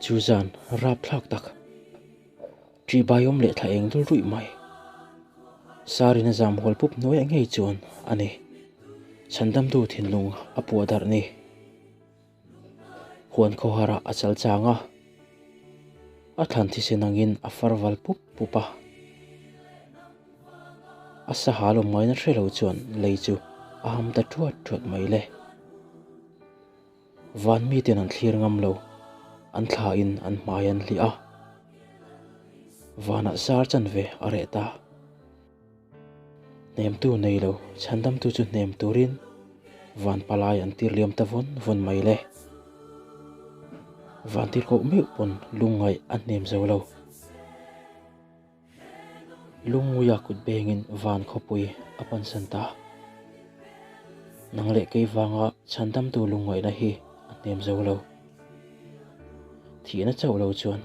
Chu zan rapthlak tak, ṭihbaiawm leh thla eng dul ruih mai. Sarin a zam hual pup hnuaiah ngei chuan a ni. Chhandamtu thinlung a puah darh ni. Huan khawharah a chal chang a, a thlan thisen angin a far val pup pup a. A sahal awm ngaina hre lo chuan lei chu a ham ta thuat thuat mai le. Van miten an thlir ngam lo, an thlain an hmai an hliah a. Vanah zar chanve a reh ta. Hnemtu nei lo, chhandamtu chu hnem turin van palai an tir liam ta vawn vawn mai le. Van tir koh meuh pawn lungngaih a hnem zo lo. Lungnguia kut bengin van khawpui a pansan ta. Nang leh kei vanga chhandamtu lungngaihna hi a hnem zo lo. Thihna chauh lo chuan.